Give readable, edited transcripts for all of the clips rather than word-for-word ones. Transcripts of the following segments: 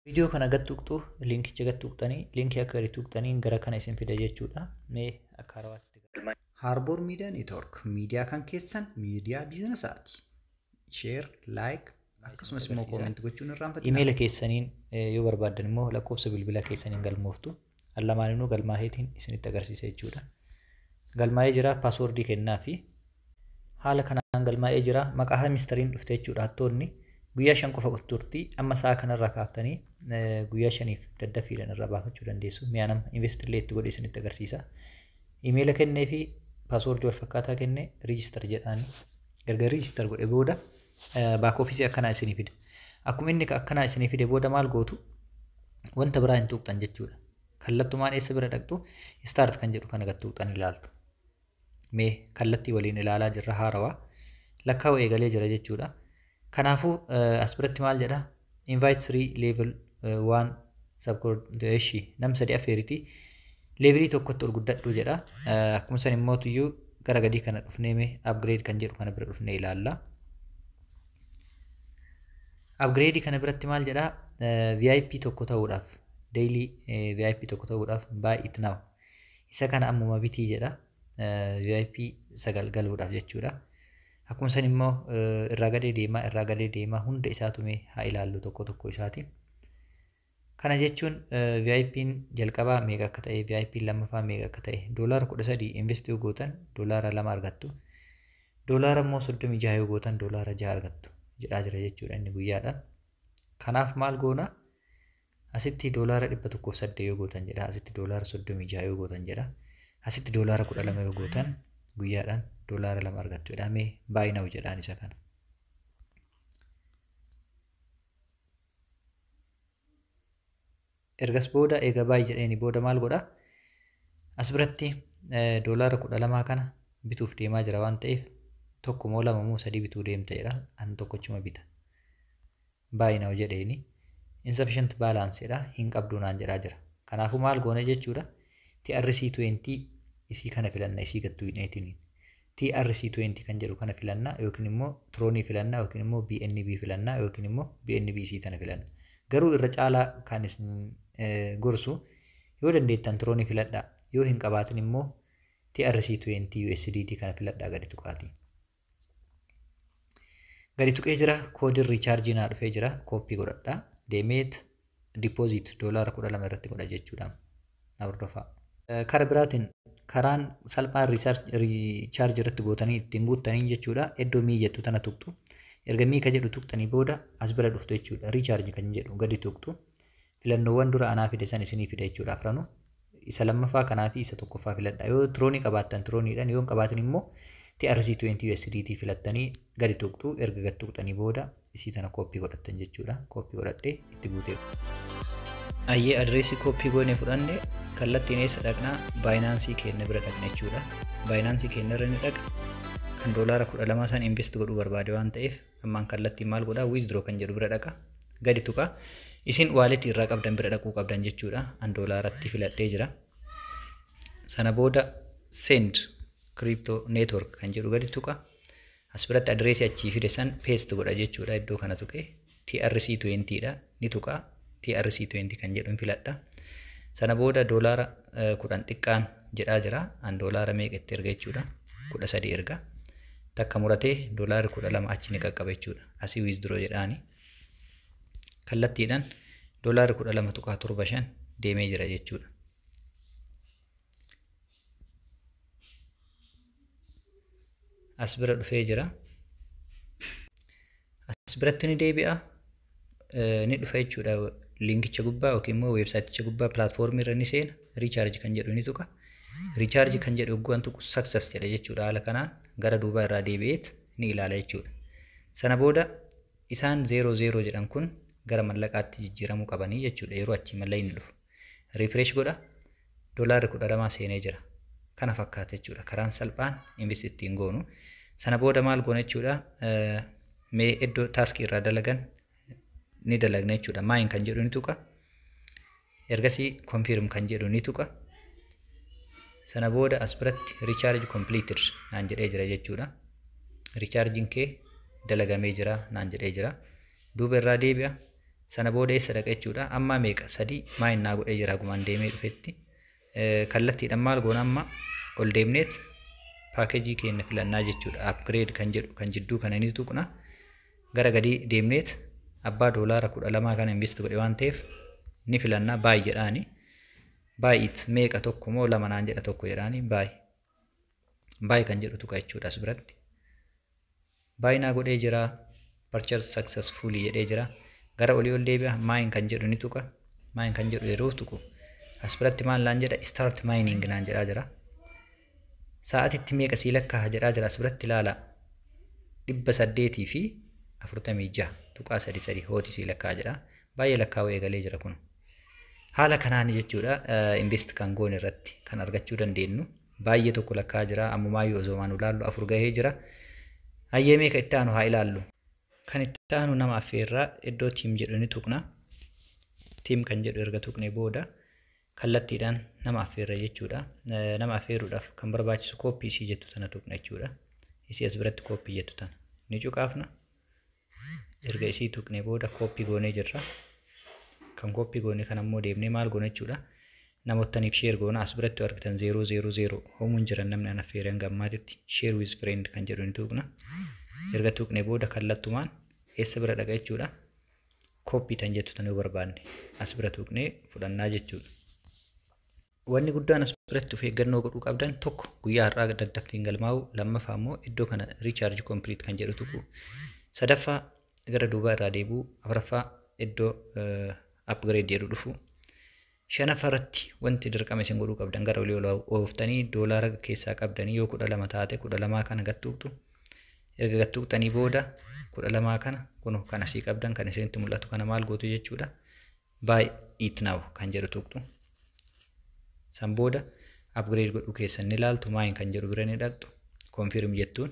Viidiyoo kana gad tuqxu, liinkicha gad tuqxanii, liinkii akka gadi tuqxaniin gara kana isin fida jechuudha. Mee akka haarawaatti. Harbour Media Network miidiyaa kan keessan, miidiyaa biizinasaati. Share, like, akkasumas immoo comment gochuun irraanfatinaa. Imeela keessaniin yoo barbaaddan immoo lakkoofsa bilbila keessaniin galmooftu. Lamaaninuu galmaaheetiin isinitti agarsiisa jechuudha. Galmaa'ee jira, paaswoordii kennaa fi haala kanaan galmaa'ee jira. Maqaa hamistariin dhufte jechuudha hattoonni. Guyyaa 5 qofa turti. Amma sa'a kanarraa kaaftanii guyyaa 5f daddaffiidhaan irraa baafachuu dandeessu. Mi'a nama invest illee itti godhe isinitti agarsiisa. Imeela kennee fi paaswoordii wal fakkaataa kennee register jedhaani. Erga register godhe booda back office akkanaa isinii fida. Akkuma inni akkanaa isinii fide booda maal gootu? Wanta biraa hin tuqxan jechuudha. Kallattumaan eessa bira dhaqxu? Start kan jedhu kana gad tuqxan ilaaltu. Mee kallattii waliin ilaalaa jirra haarawaa. Lakkaa'u eegalee jira jechuudha. Kanaafuu as biratti maal jedha? Invite 3 level 1 subcoordination nam 3 affeeriti. Levelii tokkotti ol guddadhu jedha. Akkuma san immoo tuyyuu gara gadii kana dhufnee mee upgrade kan jedhu kana bira dhufnee ilaalla. Upgrade kana biratti maal jedha? VIP tokko ta'uudhaaf, daily VIP tokko ta'uudhaaf buy it now. Isa kana ammuma bitii jedha. VIP 9 galuudhaaf jechuudha. Akkuma san immoo irraa gadee deemaa, irraa gadee deemaa hunda isaatu mee haa ilaallu tokko tokko isaati. Kana jechuun VIP'n jalqabaa meeqa akka ta'e, VIP'n lammaffaa meeqa akka ta'e, doolaara 13 invest yoo gootan doolaara 2 argattu. Doolaara immoo 36 yoo gootan doolaara 6 argattu jedhaa jira jechuudha inni guyyaadhaan. Kanaaf maal goona? Asitti doolaara 108 yoo gootan jedha, asitti doolaara 36 yoo gootan jedha, asitti doolaara 12 yoo gootan guyyaadhaan doolaara 2 argattu jedha. Mee buy now jedhaan isa kana. Ergas booda eega buy jedheeni booda maal godha? As biratti doolaara 12 kana bituuf deemaa jira waan ta'eef tokko moo lama moo sadii bituu deemta jedha. An tokkochuma bita. Buy now jedheeni. Insufficient balance jedha, hin qabdu naan jedhaa jira. Kanaafuu maal goone jechuudha? TRC20 isii kana filanna, isii gattuu hidheetiniin. TRC20 kan jedhu kana filanna, yookiin immoo Tronii filanna, yookiin immoo BNB filanna, yookiin immoo BNB isii tana filanna. Garuu irra caalaa kan isin gorsu yoo dandeettan Tronii filadhaa, yoo hin qabaatin immoo TRC20 USDT kana filadhaa gadi tuqaatii. Gadi tuqee jira, koodiin riichaarjii naa dhufee jira, kooppii godhadhaa. Deemeet deposit doolaara 12 irratti godha jechuudha. Na hordofaa. Kara biraatiin karaan salphaan riichaarjii irratti gootanii ittiin guuttaniin jechuudha. Iddoo mii jettu tana tuqxu. Erga mii ka jedhu tuqxanii booda as bira dhuftu jechuudha. Riichaarjii kan jedhu gadi tuqxu. Filannoowwan dura anaa fide san isinii fide jechuudha afranu. Isa lammaffaa kanaa fi isa tokkoffaa filadha. Yoo tiroonii qabaattan tirooniidhaan, yoo hin qabaatin immoo TRC20 USDT filattanii gadi tuqxu. Erga gadi tuqxanii booda isii tana kooppii godhattan jechuudha. Kooppii godhadhee itti guutee. Ayyee adreesii kooppii goonee fudhanne kallattiin eessa dhaqnaa? Baayinaansii keenya bira dhaqna jechuudha. Baayinaansii keenya irra ni dhaqa. Kan doolaara 12 san invest godhuu barbaade waan ta'eef ammaan kallattiin maal godhaa? Withdraw kan jedhu bira dhaqa. Gadi tuqa. Isin waaletii irraa qabdan bira dhaquu qabdan jechuudha. An doolaaratti filadhee jira. Sana booda send crypto network kan jedhu gadi tuqa. As biratti adreesii achii fide san paste godha jechuudha. Iddoo kana tuqee TRC20 dha ni tuqa. TRC20 kan jedhu hin filadha. Sana booda doolaara 10 xiqqaan jedhaa jira. An doolaara meeqa itti erga jechuudha? 13 erga. Takka muratee doolaarri 12 achi ni qaqqaba jechuudha. Asii withdraw jedhaani. Kallattiidhaan doolaarri 12.75 deemee jira jechuudha. As bira dhufee jira. As biratti ni deebi'a. Ni dhufa jechuudha. Linkicha gubbaa yookiin immoo weebsaayiticha gubbaa pilaatfoormii irra ni seena. Riichaarji kan jedhu ni tuqa. Riichaarji kan jedhu hoggaan tuqu success jedha jechuudha. Haala kanaan gara duubaa irraa deebi'eet ni ilaala jechuudha. Sana booda isaan 0 0 jedhan kun gara mallaqaatti jijjiiramuu qabanii jechuudha. Yeroo achii mallaqni dhufu. Refresh godha. Doolaarri 12 seenee jira. Kana fakkaata jechuudha. Karaan salphaan invest ittiin goonu. Sana booda maal goona jechuudha? Mee iddoo taaskii irraa dalagan ni dalagna jechuudha. Mine kan jedhu ni tuqa. Ergasii confirm kan jedhu ni tuqa. Sana booda as biratti recharge completed naan jedhee jira jechuudha. Recharging kee dalagamee jira naan jedhee jira. Duuba irraa deebi'a. Sana booda eessa dhaqa jechuudha? Amma meeqa? Sadii mine naa godhee jira gumaan deemee dhufetti. Kallattiidhaan maal goona? Amma ol deemneet paakeejii keenya filannaa jechuudha. Upgrade kan jedhu kan jidduu kana ni tuqna. Gara gadii deemneet abbaa $12 kana invest godhe waan ta'eef ni filannaa, buy jedhaani. Buy it meeqa, tokko moo lama naan jedha, tokko jedhaani, buy. Buy kan jedhu tuqa jechuudha as biratti. Buy naa godhee jira. Purchase successfully jedhee jira. Gara olii ol deebi'a, mine kan jedhu ni tuqa. Mine kan jedhu yeroo tuqu as biratti maal naan jedha? Start mining naan jedhaa jira. Sa'aatitti meeqa sii lakkaa'a jedhaa jira, as biratti ilaala. 846.33 hooti sii lakkaa'a jedha. Baay'ee lakkaa'uu eegalee jira kun. Haala kanaan jechuudha invest kan goone irratti kan argachuu dandeenyu. Baay'ee tokko lakkaa'aa jira. Ammumaayyuu osoo waan ilaallu afur gahee jira. Hayyee, meeqa itti aanu haa ilaallu. Kan itti aanu nama affeerraa, iddoo team jedhu ni tuqna. Team kan jedhu erga tuqne booda kallattiidhaan nama affeerra jechuudha. Nama affeeruudhaaf kan barbaachisu copy isii jettu tana tuqna jechuudha. Isii as biratti copy jettu tana ni cuqaafna. Erga isii tuqne booda copy goonee jirra. Kan copy goone kan ammoo deemnee maal goona jechuudha? Namootaniif share goona. As biratti argitan 0 0 0, homuun jiran namni an affeere hanga ammaatitti. Share with friend kan jedhu ni tuqna. Erga tuqne booda kallattumaan eessa bira dhaqa jechuudha? Copy tan jettu tan yoo barbaanne as bira tuqnee fudhannaa jechuudha. Wanni guddaan as biratti of eeggannoo godhuu qabdan, tokko, guyyaa har'aa daddaftiin galmaa'u, lammaffaa immoo iddoo kana recharge complete kan jedhu tuqu, sadaffaa gara duubaa irraa deebi'u, afuraffaa iddoo upgrade jedhu dhufu. Shanaffaa irratti wanti dirqama isin godhuu qabdan, gara olii ol ooftanii doolaara keessaa qabdanii yoo 12 taate 12 kana gattuuqxu. Erga gattuuqxanii booda 12 kana kun kan asii qabdan kan isinitti mul'atu kana maal gootu jechuudha? Buy it now kan jedhu tuqxu. San booda upgrade godhuu keessan ni ilaaltu, mine kan jedhu bira ni dhaqxu, confirm jettuun.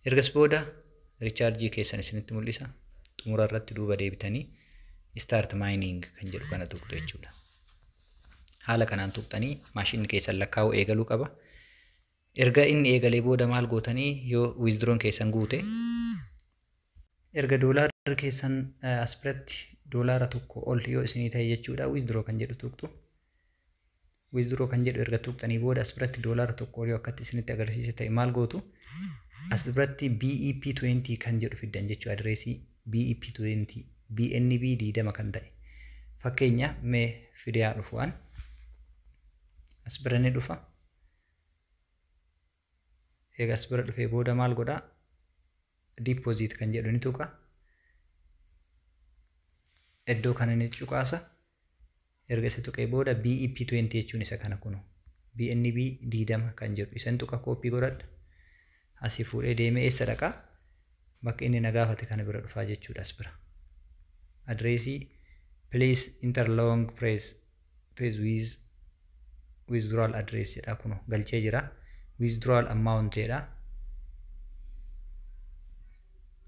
Ergas booda recharge keessan isinitti mul'isa. Xumura irratti duuba deebitanii start mining kan jedhu kana tuqxu jechuudha. Haala kanaan tuqxanii maashinni keessan lakkaa'uu eegaluu qaba. Erga inni eegalee booda maal gootanii? Yoo withdrawn keessan guute, erga doolaarri keessan as biratti $1 ol yoo isinii ta'e jechuudha, withdraw kan jedhu tuqxu. Withdraw kan jedhu erga tuqxanii booda as biratti $1 ol yoo akkatti isinitti agarsiise ta'e maal gootu? As biratti BEP20 kan jedhu fiddan jechuudha, adireesii BEP20 BNB 20 kan ta'e. Fakkeenya mee fidee haa dhufu waan. As bira ni dhufa. Egaa as bira dhufee booda maal godhaa? Deposit kan jedhu ni tuqa. Iddoo kana ni cuqaasa. Erga isa tuqee booda BEP20 jechuun isa kana kunu. BNB 20 kan jedhu isan tuqa, copy godhadha. Asii fuudhee deemee eessa dhaqaa? Bakka inni na gaafate kana bira dhufaa jechuudha as bira. Adreesii "Please enter long phrase with withdrawal address" jedha, kunu galchee jira. Withdrawal amount jedha.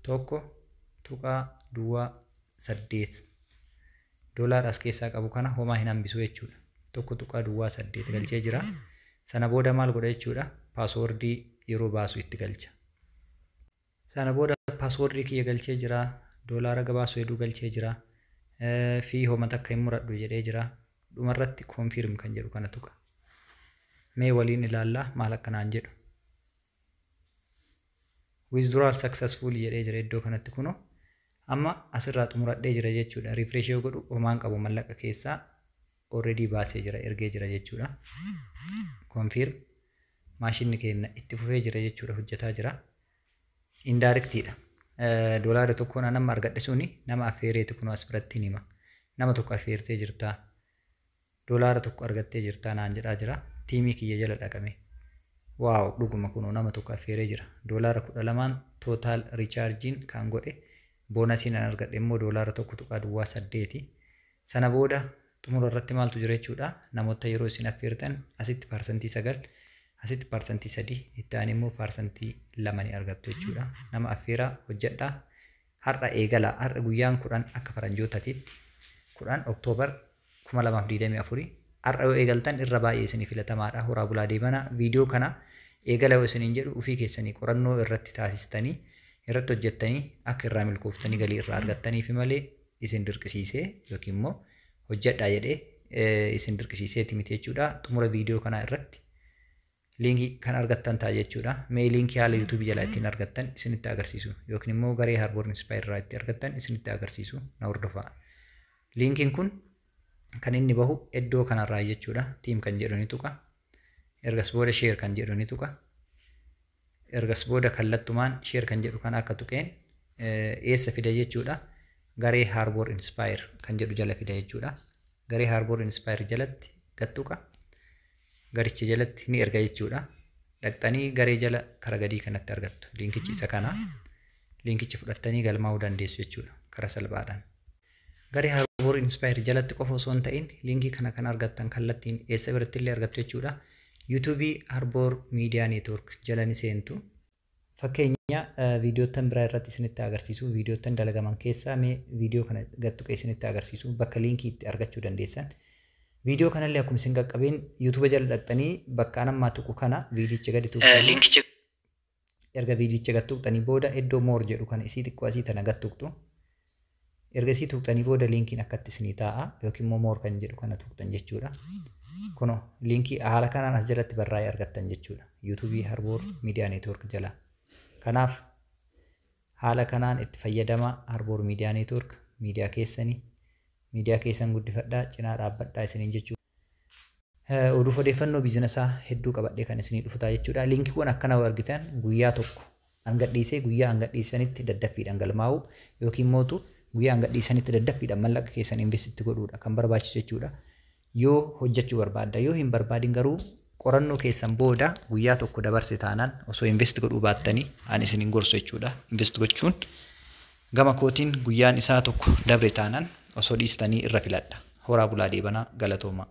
1.08 doolaara as keessaa qabu kana homaa hin hambisu jechuudha. 1.08 galchee jira. Sana booda maal godha jechuudha? Paaswordii yeroo baasu itti galcha. Sana booda paaswordii kiyya galchee jira. Doolaara gabaasu hedduu galchee jira. Fi homa takka hin muradhu jedhee jira. Dhumarratti confirm kan jedhu kana tuqa. Mee waliin ilaallaa maal akkanaan jedhu. Withdrawal successful jedhee jira iddoo kanatti kunoo. Amma asirraa xumuradhee jira jechuudha. Refresh yoo godhu homaan qabu, mallaqa keessaa already baasee jira, ergee jira jechuudha. Confirm, maashinni keenya itti fufee jira jechuudha, hojjetaa jira. Indirectiidha. $1n nama argadhe suni nama affeereeti, kunoo as biratti hima. Nama tokko affeertee jirtaa. $1 argattee jirtaa naan jedhaa jira. Tiimii kiyya jala dhaqame. Wow, dhuguma kunoo nama tokko affeeree jira. $12n total rechargeiin kan godhe, bonusiin an argadhe immoo $1.08. Sana booda xumura irratti maaltu jira jechuudha? Namoota yeroo isin affeertan asitti 9%, asitti 3%, itti aan immoo 2% ni argattu jechuudha. Nama affeeraa, hojjedhaa. Har'a eegalaa, har'a guyyaan 10 akka faranjootaatitti 10 Oktoobar 2024, har'a yoo eegaltan irra baay'ee isinii filatamaadha. Horaa bulaa deemanaa. Viidiyoo kana eegala yoo isiniin jedhu ofii keessanii qorannoo irratti taasistanii irratti hojjettanii akka irraa milkooftanii galii irraa argattaniif malee. isin dirqisiisee yookiin immoo hojjedhaa jedhee isin dirqisiiseeti miti jechuudha. Xumura viidiyoo kanaa irratti liinkii kan argattan ta'a jechuudha. Mee liinkii haala YouTubeii jalaa ittiin argattan isinitti agarsiisu yookiin immoo garee Harbour Inspire irraa itti argattan isinitti agarsiisu, na hordofaa. Liinkiin kun kan inni bahu iddoo kanarraa jechuudha. Team kan jedhu ni tuqa. Ergas booda share kan jedhu ni tuqa. Ergas booda kallattumaan share kan jedhu kana akka tuqeen eessa fida jechuudha? Garee Harbour Inspire kan jedhu jala fida jechuudha. Garee Harbour Inspire jalatti gad tuqa. Garicha jalatti ni erga jechuudha. Dhaqxanii garee jala kara gadii kanatti argattu. Liinkichi isa kana. Liinkicha fudhattanii galmaa'uu dandeessu jechuudha karaa salphaadhaan. Garee Harbour Inspire jalatti qofa osoo hin ta'in, liinkii kana kan argattan kallattiin eessa biratti illee argattu jechuudha? YouTubeii Harbour Media Network jala ni seentu. Fakkeenya viidiyoottan biraa irratti isinitti agarsiisu, viidiyoottan dalagaman keessaa mee viidiyoo kana gad tuqee isinitti agarsiisu, bakka liinkii itti argachuu dandeessan. Viidiyoo kanallee akkuma isin qaqqabeen YouTubea jala dhaqxanii bakka anammaa tuqu kana viidicha gadi tuqxanii, Liinkicha erga viidicha gad tuqxanii booda iddoo more jedhu kana isii xiqqoo asii tana gad tuqxu. Erga isii tuqxanii booda liinkiin akkatti isinii taa'a yookiin immoo more kan jedhu kana tuqxan jechuudha. Kunoo liinkii haala kanaan as jalatti barraa'ee argattan jechuudha. YouTubeii Harbour Media Network jala. Kanaaf haala kanaan itti fayyadama. Harbour Media Network miidiyaa keessanii, miidiyaa keessan guddifadhaa, cinaa dhaabbadhaa isiniin jechuudha. Oduuf odeeffannoo biizinesaa hedduu qabadhee kan isinii dhufu ta'a jechuudha. Liinkiiwwan akkana argitan guyyaa tokko hangadhiisee guyyaa hangadhiisanitti daddaffiidhaan galmaa'uu yookiin mootu guyyaa hangadhiisanitti daddaffiidhaan mallaqa keessan invest itti godhuudha kan barbaachisu jechuudha. Yoo hojjechuu barbaadda, yoo hin barbaadin garuu qorannoo keessan booda guyyaa tokko dabarse taanaan osoo invest godhuu baattanii ani isin hin gorsu jechuudha. Invest gochuun gama kootiin guyyaan isaa tokko dabre taanaan osoo dhiistanii irra filadha. Horaa bulaa, deebanaa, galatoomaa.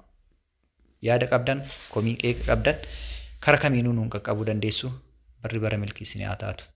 Yaada qabdan, komii, qeeqa qabdan kara kamiinuu nuun qaqqabuu dandeessu. Barri bara milkii isin haa taatu.